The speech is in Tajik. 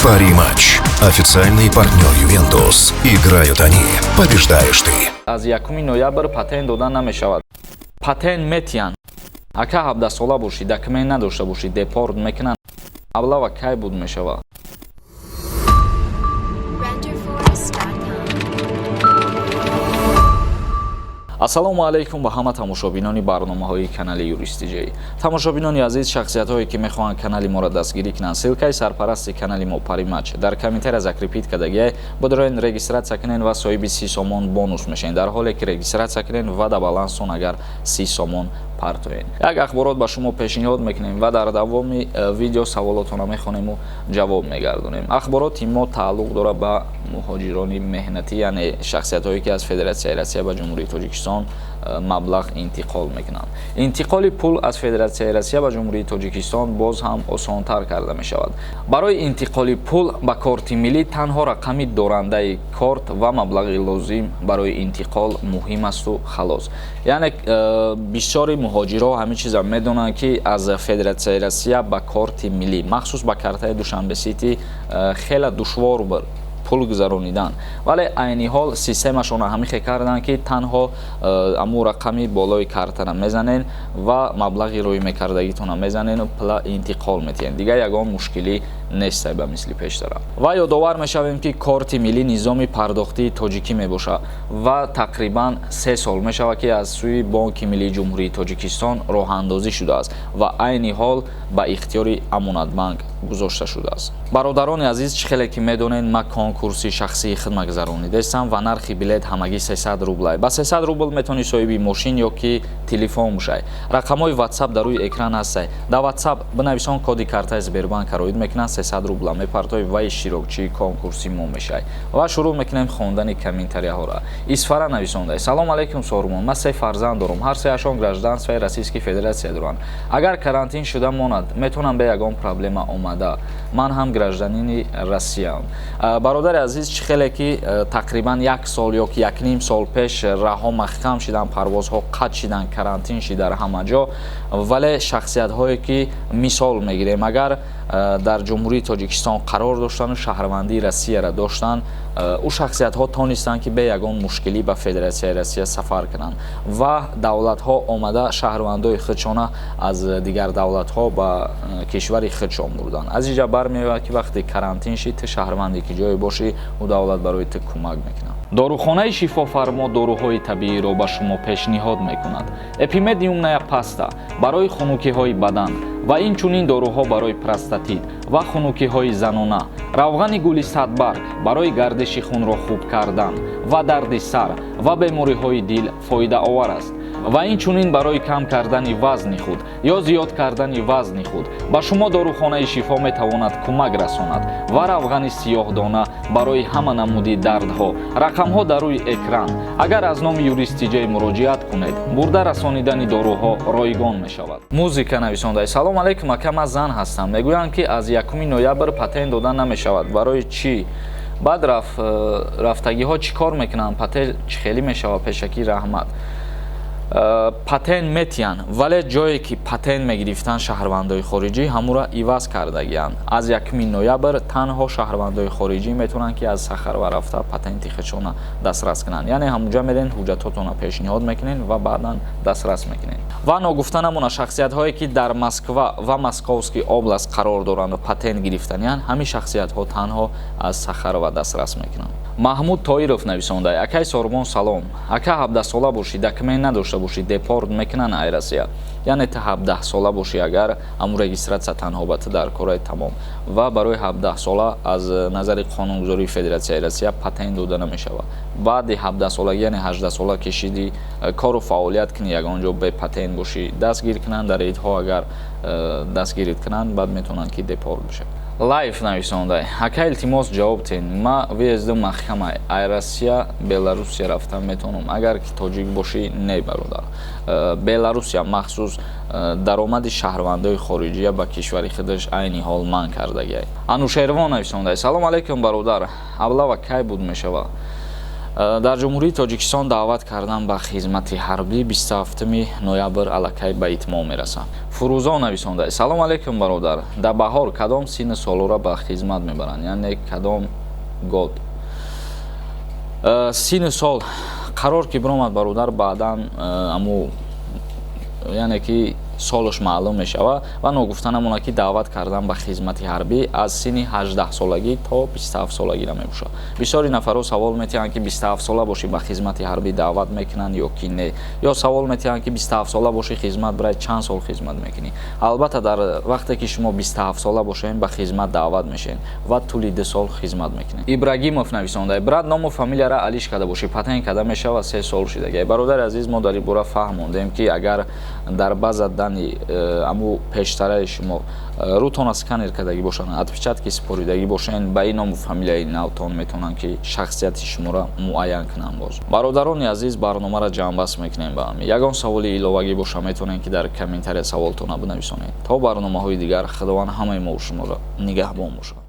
Пари-матч. Официальный партнер «Ювентус». Играют они. Побеждаешь ты. Аз 1 ноябр патент дода намешавад. Патент метиҳанд. Ака, 17сола бошӣ, документ надошта бошӣ, депорт мекунанд. Облава кай буд мешавад? Renderforest.com. Ассалому алайкум ба ҳама тамошобинони барномаҳои канали Юристиҷей. Тамошобинони азиз, шахсиятҳое, ки мехоҳанд канали моро дастгирӣ кунанд, ссылкаи сарпарасти канали мо Паримач дар комментария закрепить кардагиай. Бидороен, регистрация кунен ва соҳиби 30 сомон бонус мешавед, дар ҳоле ки регистрация кунен ва да балансон агар 30 сомон партоен. Як ахборот ба шумо пешниҳод мекунем ва дар давоми видео саволотонро мехонему ҷавоб мегардонем. Ахбороти мо тааллуқ дорад ба муҳоҷирони меҳнатӣ, яъне шахсиятҳое, ки аз Федератсияи Россия ба Ҷумҳурии Тоҷикистон маблағ интиқол мекунанд. Интиқоли пул аз Федератсияи Россия ба Ҷумҳурии Тоҷикистон боз ҳам осонтар карда мешавад. Барои интиқоли пул ба корти миллӣ танҳо рақами дорандаи корт ва маблағи лозим барои интиқол муҳим асту халос. Яъне бисёри муҳоҷирҳо ҳамин чиза медонанд, ки аз Федератсияи Россия ба корти миллӣ, махсус ба картаи Душанбе Сити, хеле душвор буд пул гузаронидан, вале айни ҳол системашонро ҳамихе карданд, ки танҳо аму рақами болои картара мезанен ва маблағи рӯй мекардагитона мезанену пула интиқол метиҳен. Дигар ягон мушкилӣ нестай ба мисли пештара. Ва ёдовар мешавем, ки корти миллӣ низоми пардохтии тоҷикӣ мебошад ва тақрибан 3 сол мешавад, ки аз сӯи Бонки миллии Ҷумҳурии Тоҷикистон роҳандозӣ шудааст ва айни ҳол ба ихтиёри Амонатбанк гузошта шудааст. Бародарони азиз, чӣ хеле ки медонед, ман конкурси шахсии хидматгузаронидастам ва нархи билет ҳамагӣ 300 рублай. Ба 300 рубл метавонӣ соҳиби мошин ё ки телефон бошай. Рақамҳои WhatsApp дар рӯи экран ҳастай. Дар WhatsApp бинависон, коди картаи Сбербанк роид мекунанд, 300 рубла мепартои ва иштирокчии конкурси мо мешай. Ва шурӯъ мекунем хондани комментарияҳоро. Исфара нависондай: «Салом алейкум, Сормон. Ман се фарзанд дорам, ҳар сеашон гражданствои Российской Федерация доранд. Агар карантин шуда монад, метавонам бе ягон проблема омада? Ман ҳам гражданини Россияам». Бародари азиз, чӣ хеле ки тақрибан як сол ё ки якним сол пеш раҳҳо маҳкам шиданд, парвозҳо қатъ шиданд, карантин шид дар ҳама ҷо, вале шахсиятҳое, ки мисол мегирем, агар дар Ҷумҳурии Тоҷикистон қарор доштану шаҳрвандии Россияро доштанд, ӯ шахсиятҳо тонистанд, ки бе ягон мушкилӣ ба Федератсияи Россия сафар кунанд ва давлатҳо омада шаҳрвандои худшона аз дигар давлатҳо ба кишвари худшон бурданд. Аз инҷа бармеояд, ки вақте карантин шид, ту шаҳрванде ки ҷое бошӣ, ӯ давлат барои ту кӯмак мекунад. Дорухонаи Шифофармо доруҳои табииро ба шумо пешниҳод мекунад: Эпимедиумная паста барои хунукиҳои бадан ва инчунин доруҳо барои простатит ва хунукиҳои занона, равғани гули садбарг барои гардиши хунро хуб кардан ва дарди сар ва бемориҳои дил фоидаовар аст ва инчунин барои кам кардани вазни худ ё зиёд кардани вазни худ ба шумо дорухонаи Шифо метавонад кӯмак расонад ва равғани сиёҳдона барои ҳама намуди дардҳо. Рақамҳо дар рӯи экран. Агар аз номи Юристиҷей муроҷиат кунед, бурда расонидани доруҳо ройгон мешавад. Музика нависондай: «Салом алейкум, ака. Ман зан ҳастам. Мегӯянд, ки аз 1 ноябр патент дода намешавад. Барои чӣ? Баъд рафтагиҳо чӣ кор мекунанд? Патент чӣ хелӣ мешавад? Пешакӣ раҳмат». Патент метиҳанд, вале ҷое ки патент мегирифтанд шаҳрвандои хориҷӣ, ҳамура иваз кардагианд. Аз 1 ноябр танҳо шаҳрвандои хориҷӣ метавонанд, ки аз Сахарова рафта патенти худшона дастрас кунанд. Яъне ҳамунҷа мерен, ҳуҷҷатҳотонро пешниҳод мекунед ва баъдан дастрас мекунед. Ва ногуфта намона, шахсиятҳое, ки дар Москва ва Московский область қарор доранду патент гирифтанианд, ҳамин шахсиятҳо танҳо аз Сахарова дастрас мекунанд. Маҳмуд Тоиров нависонда: «Акай Сормон, салом. Ака, 17сола бошӣ, документ надошта бошӣ, депорт мекунанд ай Россия?» Яъне ту 17сола бошӣ агар, ҳамун регистрация танҳо ба ту дар кораи, тамом. Ва барои 17сола аз назари қонунгузории Федератсияи Россия патент дода намешавад. Баъди 17солагӣ, яъне 18сола кишиди, кору фаъолият кунӣ, ягон ҷо бе патент бошӣ, дастгир кунанд, дар рейдҳо агар дастгирит кунанд, баъд метавонанд, ки депорт бошад. Лайф нависонда: «Ака, илтимос, ҷавоб тен. Ма въезду маҳкамай, ай Россия Беларусия рафтан метавонам?» Агар ки тоҷик бошӣ, не, бародар. Беларусия махсус даромади шаҳрвандои хориҷия ба кишвари худаш айни ҳол манъ кардагиай. Анушервон нависонда: «Салом алейкум, бародар. Облава кай буд мешавад?» Дар Ҷумҳурии Тоҷикистон даъват кардан ба хизмати ҳарбӣ 27 ноябр аллакай ба итмом мерасад. Фурӯзон нависонда: «Салом алейкум, бародар, дар баҳор кадом синну солора ба хизмат мебаранд, яъне кадом год?» Синну сол қарор ки биромад, бародар, баъдан аму, яъне ки солаш маълум мешавад. Ва ногуфта намонад, ки даъват кардан ба хизмати ҳарбӣ аз синни 18-солагӣ то 27-солагиро мебошад. Бисёри нафарҳо савол метиҳанд, ки 27-сола бошӣ, ба хизмати ҳарбӣ даъват мекунанд ё ки не, ё савол метиҳанд, ки 27-сола бошӣ, хизмат барои чанд сол хизмат мекунӣ. Албатта, дар вақте ки шумо 27-сола бошед, ба хизмат даъват мешавед ва тӯли 2 сол хизмат мекунед. Ибрагимов нависонда: «Брат, ному фамилияра алиш карда бошӣ, патент карда мешавад? 3 сол шидагай». Бародари азиз, мо дар ин бора фаҳмондем, ки агар дар база данные аму пештараи шумо рӯтона сканер кардагӣ бошанд, отпечатки супоридагӣ бошанд, ба ин ному фамилияи навтон метавонанд, ки шахсияти шуморо муайян кунанд. Боз, бародарони азиз, барномаро ҷамъбаст мекунем. Ба ҳами ягон саволи иловагӣ боша, метавонед, ки дар комментария саволтона бинависонед. То барномаҳои дигар Худованд ҳамаи мо шуморо нигаҳбон бошад.